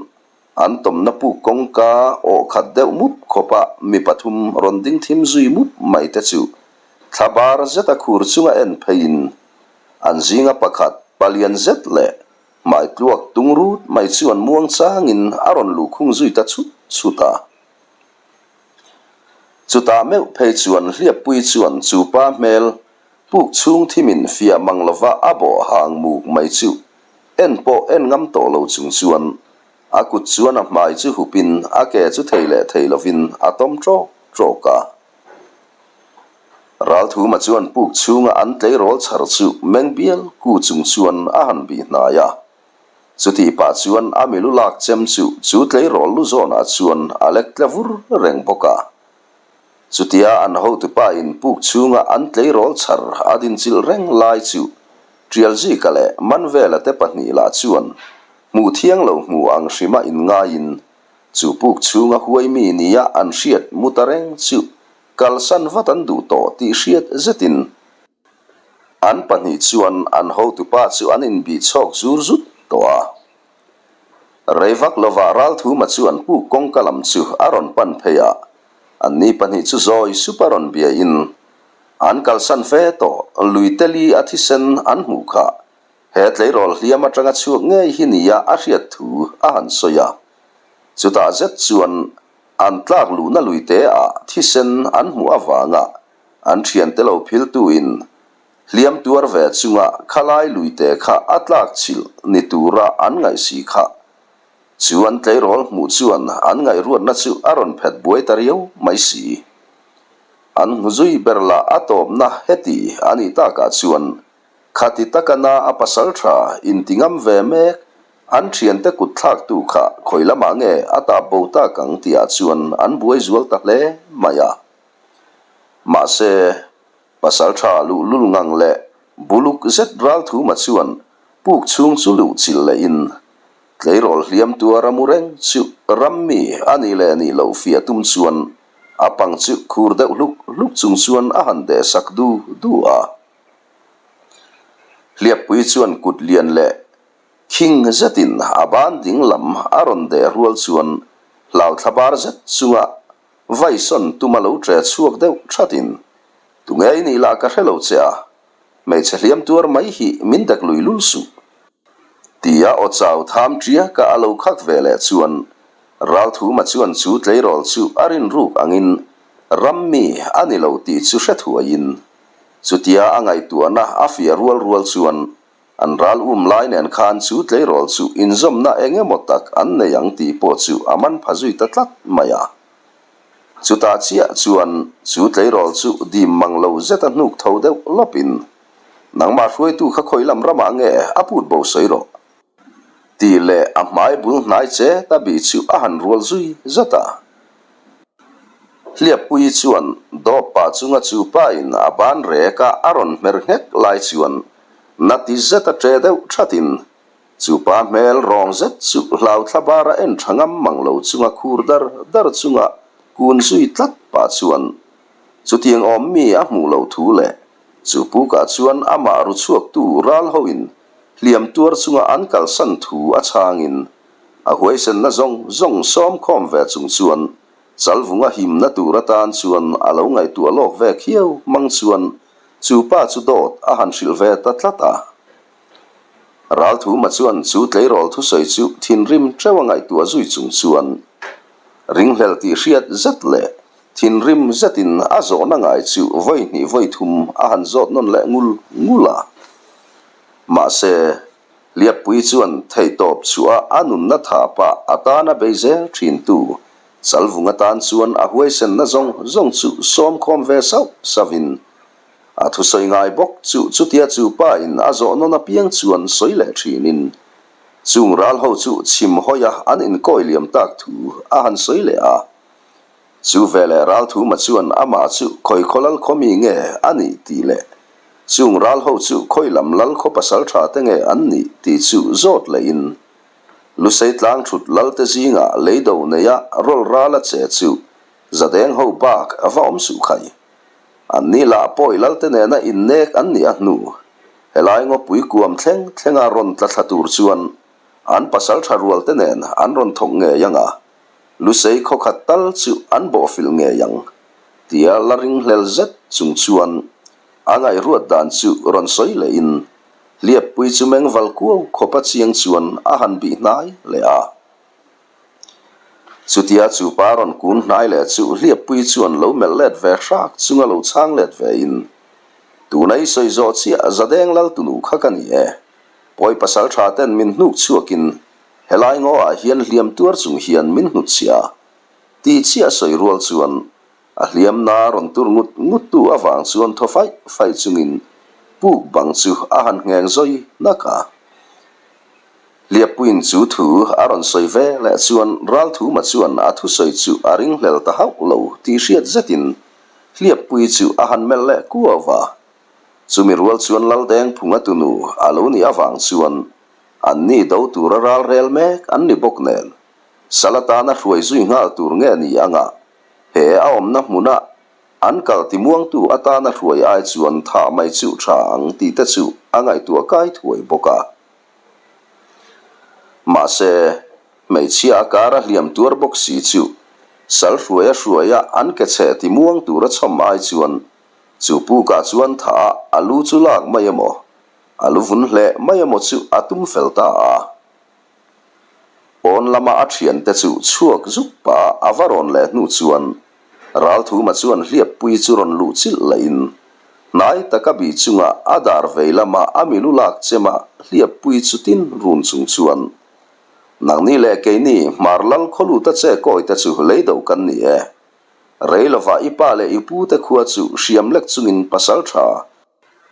An tawmna puk kawngka awh khat deuh mup khawpa mi pathum rawn ding thim zui mup mai te chu thla bar zeta khur chunga en pheiin an zinga pakhat palian zet leh hmai tluak tung rut mai chuan muang changin a rawn luhkhung zui ta chhut chhut a. Chutah meuh phei chuan Hliappui chuan chu pa hmel puk chhung thimin fiah mang lova a bawh hang muk mai chu En pawh en ngam tawh lo chung chuan a kut chuan a hmai chu hupin a ke chu thei leh thei lovin a tawm ṭawk ṭawk a. Ralthuma chuan puk chhunga an tleirawl chhar chu meng bial ku chung chuan a han bih hnai a. Chutih pah chuan a milu lak chem chu chu tleirawl lu zawnah chuan a lek tla vur reng bawk a. Chutia an hotupa in puk chhunga an tleirawl chhar a dinchilh reng lai chu Ṭialzika leh Manvela te pahnih lah chuan hmuh thiang lo hmu ang hrima inngaiin chu puk chhunga huai mi nia an hriat mu ta reng chu kalsan vat an duh tawh tih hriat zetin an pahnih chuan an hotupa chu an inbih chhawk zur zut tawh a. Rei vak lovah Ralthuma chuan puk kawngka lam chu a rawn pan phei a, anni pahnih chu zawi sup a rawn biain An kalsan fe tawh, lui teli a thisen an hmuh kha he tleirawl hliam atanga chhuak ngei hi nia a hriat thu a han sawi a. Chutah zet chuan an tlak luhna lui te ah thisen an hmuh avanga an thiante lo philtuin hliam tuar ve chunga khalai lui te kha a tlak chilh ni tura an ngaih si kha chu an tleirawl hmuh chuan an ngaihruatna chu a rawn phet buai ta riau mai si. An hmu zui ber lah a tawpna heti a nih takah chuan khati taka na a pasal tha inti ngam ve mek an thiante kut thlaktu kha khawi lamah nge a tap bo tak ang tihah chuan an buai zual ta hle mai a. Mahse, pasal tha luhlul ngang leh buluk zet Ralthuma chuan puk chhung chu luh chilh lehin Tleirawl hliam tuar a mu reng chu ram mi a nih leh nih loh fiah tum chuan a pang chu khur deuh hluk hluk chung chuan a han deh sak du du a. Hliappui chuan kut lian leh khing zetin a ban ding lam a rawn deh rual chuan hlauthla bar zet chunga vaisawn tuma lo ṭe chhuak deuh ṭhatin, Tunge i nih lah ka hre lo che a, hmeichhe hliam tuar mai hi min dek lui lul suh. Tia aw chau tham ṭiaka a lo khak ve leh chuan Ralthuma chuan chu tleirawl chu a rinruk angin ram mi a ni lo tih chu hre thuaiin chutia a ngaihtuahna a fiah rual rual chuan an ral um lai nen khan chu tleirawl chu inzawmna eng emaw tak an nei ang tih pawh chu a man pha zui ta tlat mai a. Chutah chiah chuan chu tleirawl chu dim mang lo zeta hnuk tho deuh lawpin Nangmah hruaitu kha khawi lam ramah nge a put bo sawi rawh? Tih leh a hmai bul hnai che ta bih chu a han rual zui zat a. Hliappuii chuan dawp pah chunga chu pain a ban rek a a rawn hmer nghek lai chuan na ti zet a ṭe deuh ṭhatin chu pa hmel rawng zet chu hlau thla bara en ṭha ngam mang lo chunga khur dar dar chunga kun zui tlat pah chuan chutiang awm mi a hmuh loh thu leh Chu pukah chuan amah ru chhuaktu ral hoin hliam tuar chunga an kalsan thu a chhangin a huaisenna zawng zawng sawm khawm ve chung chuan Chalvunga himna tur atan chuan a lo ngaihtuah lawk ve khiau hmang chuan chu pa chu dawt a han hrilh ve ta tlat a. Ralthuma chuan chu tleirawl thusawi chu thinrim teuh a ngaihtuah zui chung chuan ringhlel tih hriat zet leh Thinrim zetin a zawhna ngai chu vawi hnih vawi thum a han zawt nawn leh ngul ngul a. Mahse, Hliappui chuan theihtawp chhuah a nunna tha pah a tana bei zel thintu Chalvung atan chuan a huaisenna zawng zawng chu sawm khawm ve sauh sauhin a thusawi ngai bawk chu chutia chu pa in a zawh nawn apiang chuan sawi leh thinin chung ral ho chu chhim hawia an inkawi liam tak thu a han sawi leh a. Chu veleh Ralthuma chuan amah chu khawi khaw lal khaw mi nge a nih tih leh chung ral ho chu khawi lam lal khaw pasal tha te nge an nih tih chu zawt lehin Lusei tlang thut lal te zingah leido neia rawl ral a che chu Zadeng ho bak a va awm suh khai. An ni lah pawi lal te nena innek an nih a hnu helai ngawpui kuam thleng thlenga rawn tla thla tur chuan an pasal tha rual te nen an rawn thawk ngei ang a. Lusei khawkhat tal chu an bawhfilh ngei ang, tia la ringhlel zet chung chuan a ngaihruat dan chu rawn sawi lehin Hliappui chu mengval kuau khawpa chiang chuan a han bih hnai leh a. Chutia chu pa rawn kun hnai leh chu Hliappui chuan lo melh let ve hrak chunga lo chhang let vein, Tuna i sawi zawh chiah Zadeng Laltunu kha ka ni e, pawi pasal tha ten min hnuk chhuakin Helai ngaw ah hian hliam tuar chung hian min hnut chhia tih chiah sawi rual chuan a hliamna rawn tur ngut ngut tu avang chuan thaw faih faih chungin puk bang chu a han ngheng zawi nak a. Hliappuiin chu thu a rawn sawi ve leh chuan Ralthuma chuan a thusawi chu a ringhlel ta hauh lo tih hriat zetin Hliappui chu a han melh leh kuau va. Chumi rual chuan Laldengphunga tunu a lo nih avang chuan An ni do tura ral rel mek an ni bawk nen, sal atana hruai zui nghal tur nge ni anga he a awmna hmuna an kal timuangtu atana hruai ai chuan thah mai chu tha ang tih te chu a ngaihtuah kai thuai bawk a. Mahse, hmeichhia a kara hliam tuar bawk si chu sal hruai a hruaia an ke chhe timuang tura chhawm ai chuan chu pukah chuan thah a a lu chu lak mai emaw A lu vun hleh mai emaw chu a tum fel ta a. Pawn lama a thiante chu chhuak zuk pah a va rawn leh hnu chuan Ralthuma chuan hliappui chu rawn luh chilh lehin hnai taka bih chunga a dar vei lama a milu lak chema hliappui chu tin run chung chuan Nangni leh keini hmar lal khawluta che kawi te chu leido kan ni e. Rei lovah i pa leh i pute khua chu hriam lek chungin pasal tha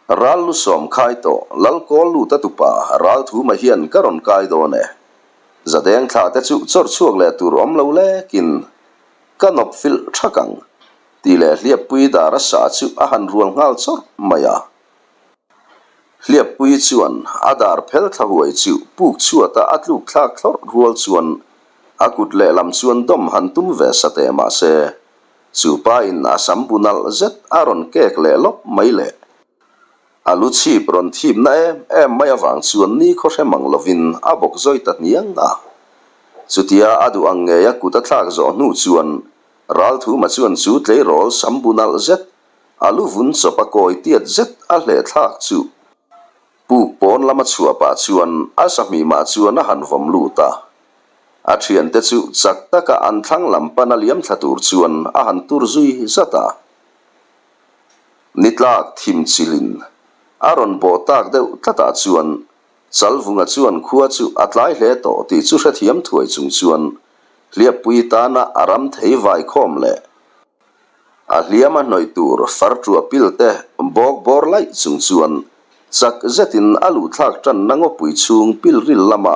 ral lu sawm khai tawh lal kawl lut a tupa ral thuma hian ka rawn kai dawn e. Zadeng thla te chu chawr chhuak leh tur awm lo lekin ka nawp filh thak ang tih leh hliappui dar a sa chu a han rual nghal chawrh mai a. Hliappui chuan a dar phel thla huai chu puk chhuata a tluk thlak thlawrh rual chuan a kut lehlam chuan dawm han tum ve sa teh mah se, chu pa in a sam bu nalh zet a rawn kek leh lawp mai le. A lu chhip rawn thip na em em mai avang chuan ni khaw hre mang lovin a bawk zawi ta hniang a. Chutia a duh ang ngei a kut a thlak zawh hnu chuan Ralthuma chuan chu tleirawl sam bu nalh zet A lu vun chawp a kawi tiat zet a hleh thlak chu puk pawn lama chhuah pah chuan a sahmimah chuan a han vawm lut a. A thiante chu chak taka an thlang lam pana liam thla tur chuan a han tur zui zat a. Ni tlak thim chilhin a rawn bawh tak deuh tlatah chuan Chalvunga chuan khua chu a tlai hle tawh tih chu hrethiam thuai chung chuan hliappui tana a ram thei vai khawm leh A hliam a hnawih tur far ṭuah pil te bawk bawr laih chung chuan chak zetin a luhthlak ṭanna ngawpui chhung pilril lama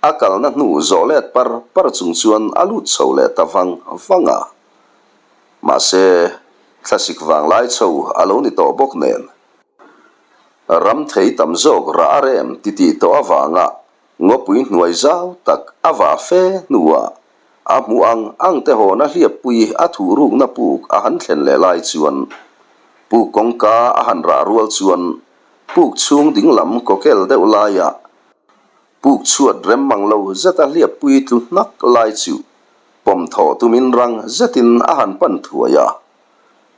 a kalna hnu zawh let par par chung chuan a lut chho leh ta vang vang a. Mahse, thlasik vanglai chho a lo ni tawh bawk nen. Ram thei tam zawk rah a rem titih tawh avanga Ngawpui hnuai zau tak a va fe hnuah a hmuh ang ang te hawna hliappui a thuh rukna puk a han thlen leh lai chuan puk kawngka a han rah rual chuan puk chhung dinglam kawkel deuh laiah puk chhuat rem mang lo zeta hliappui tlu hnak lai chu pawm thawh tumin rang zetin a han pan thuai a.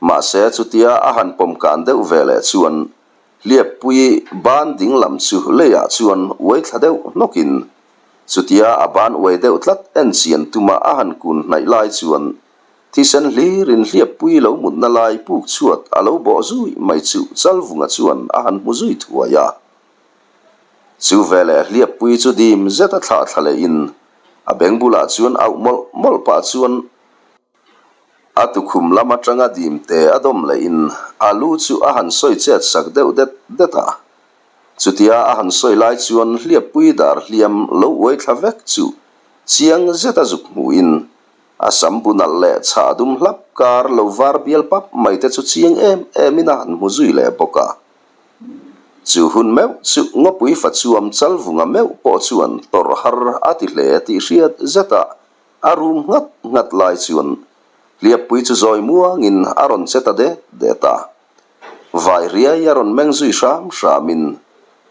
Mahse chutia a han pawm kan deuh ve leh chuan Hliappui ban dinglam chu leiah chuan uai thla deuh hnawkin, chutia a ban uai deuh tlat en chian tuma a han kun hnaih lai chuan thisen hlirin hliappui lo mutna lai puk chhuat a lo bawh zui mai chu Chalvunga chuan a han hmu zui thuai a. Chu veleh hliappui chu dim zeta thlah thla lehin a beng bulah chuan auh mawlh mawlh pah chuan, A tukhum lam atanga dimte a dawm lehin a lu chu a han sawi chet sak deuh det det a. Chutia a han sawi lai chuan hliappui dar hliam lo uai thla vek chu chiang zet a zuk hmuhin a sam bu nalh leh chhah dum hlap kar lo var bial pap mai te chu chiang em emin a han hmu zui leh bawk a. Chu hun meuh chu ngawpui fa chuam chalvunga meuh pawh chuan tawrh har a ti hle tih hriat zetah A rum nghat nghat lai chuan hliappui chu zawi muangin a rawn che ta det det a. Vai riai a rawn meng zui hram hramin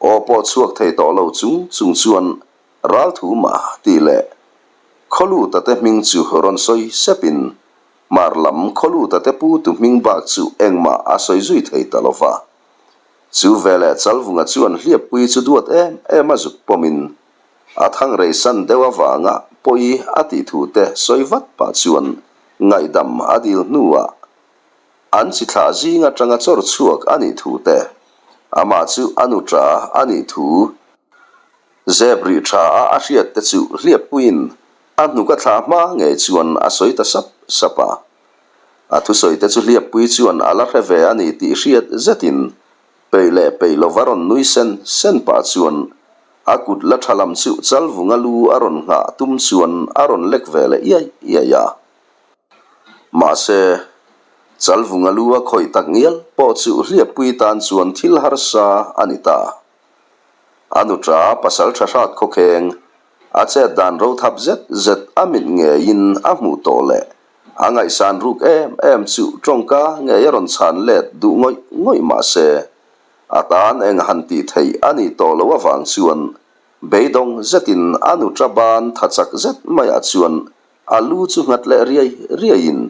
aw pawh chhuak thei tawh lo chung chung chuan Ralthuma tih leh Khawluta te hming chu rawn sawi sepin Hmar lam Khawluta te pu tu hming bak chu engmah a sawi zui thei ta lo va. Chu veleh Chalvunga chuan hliappui chu duat em em a zuk pawmin A thang reisan deuh avanga pawi a tih thu te sawi vat pah chuan ngaihdam a dil hnuah an chi thlah zing atanga chawr chhuak a nih thu te, amah chu a nu tha a nih thu zep rih tha a a hriat te chu hliappuiin a hnuk a thlah hma ngei chuan a sawi ta sap sap a. A thusawi te chu hliappui chuan a la hre ve a ni tih hriat zetin Peih leh peih lova rawn nui sen sen pah chuan a kut la tha lam chu Chalvunga lu a rawn nghah tum chuan a rawn lek ve leh iai iai a. Mahse, Chalvunga lu a khawih tak ngial pawh chu hliappui tan chuan thil harsa a ni ta. A nuṭa pasal tha hrat khawkheng, a chet dan rothap zet zet a mit ngeiin a hmuh tawh leh A ngaihsan ruk em em chu tawngka ngei a rawn chhan let duh ngawih ngawih mah se, a tan eng han tih theih a nih tawh loh avang chuan beidawng zetin a nuṭa ban tha chak zet maiah chuan a lu chu nghat leh riai riaiin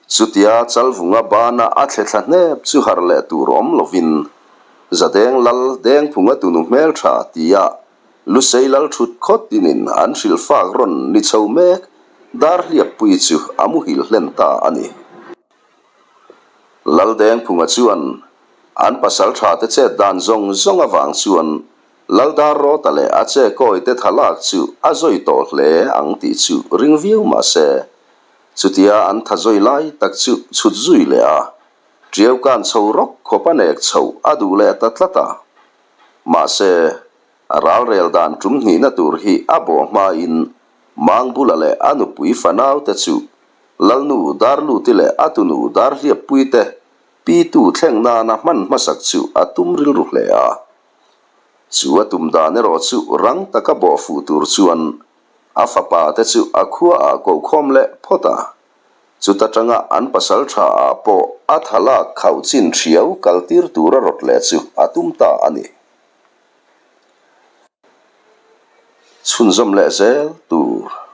chutia Chalvunga bana a thle thla hnep chu harh leh tur awm lovin Zadeng Lal Dengphunga tunu hmeltha tia Lusei lal thut khawt tinin an hrilh fak rawn ni chho mek dar hliappui chu a muhil hlen ta a ni. Laldengphunga chuan an pasal tha te chet dan zawng zawng avang chuan Laldar Rawta leh a che kawi te tha lak chu a zawi tawh hle ang tih chu ring viau mah se. Chutia an tha zawi lai tak chu chhut zui leh a, ṭiau kan chho rawk khawp a nek chhoh a duh leh ta tlat a. Mahse, a ralrel dan ṭum hnihna tur hi a bawh hmain Mangbula leh a nupui fanaute chu Lalnu Darluti leh a tunu Darhliappuite pitu thleng nana hman hmasak chu a tum rilru hle a. Chu a tum dan erawh chu rang taka bawh fuh tur chuan a fapa te chu a khua ah kohkhawm leh phawt a. Chuta tanga an pasal tha ah pawh a tha lak khauh chin thiau kal tir tura rawt leh chu a tum ta a ni. Chhunzawm leh zel tur.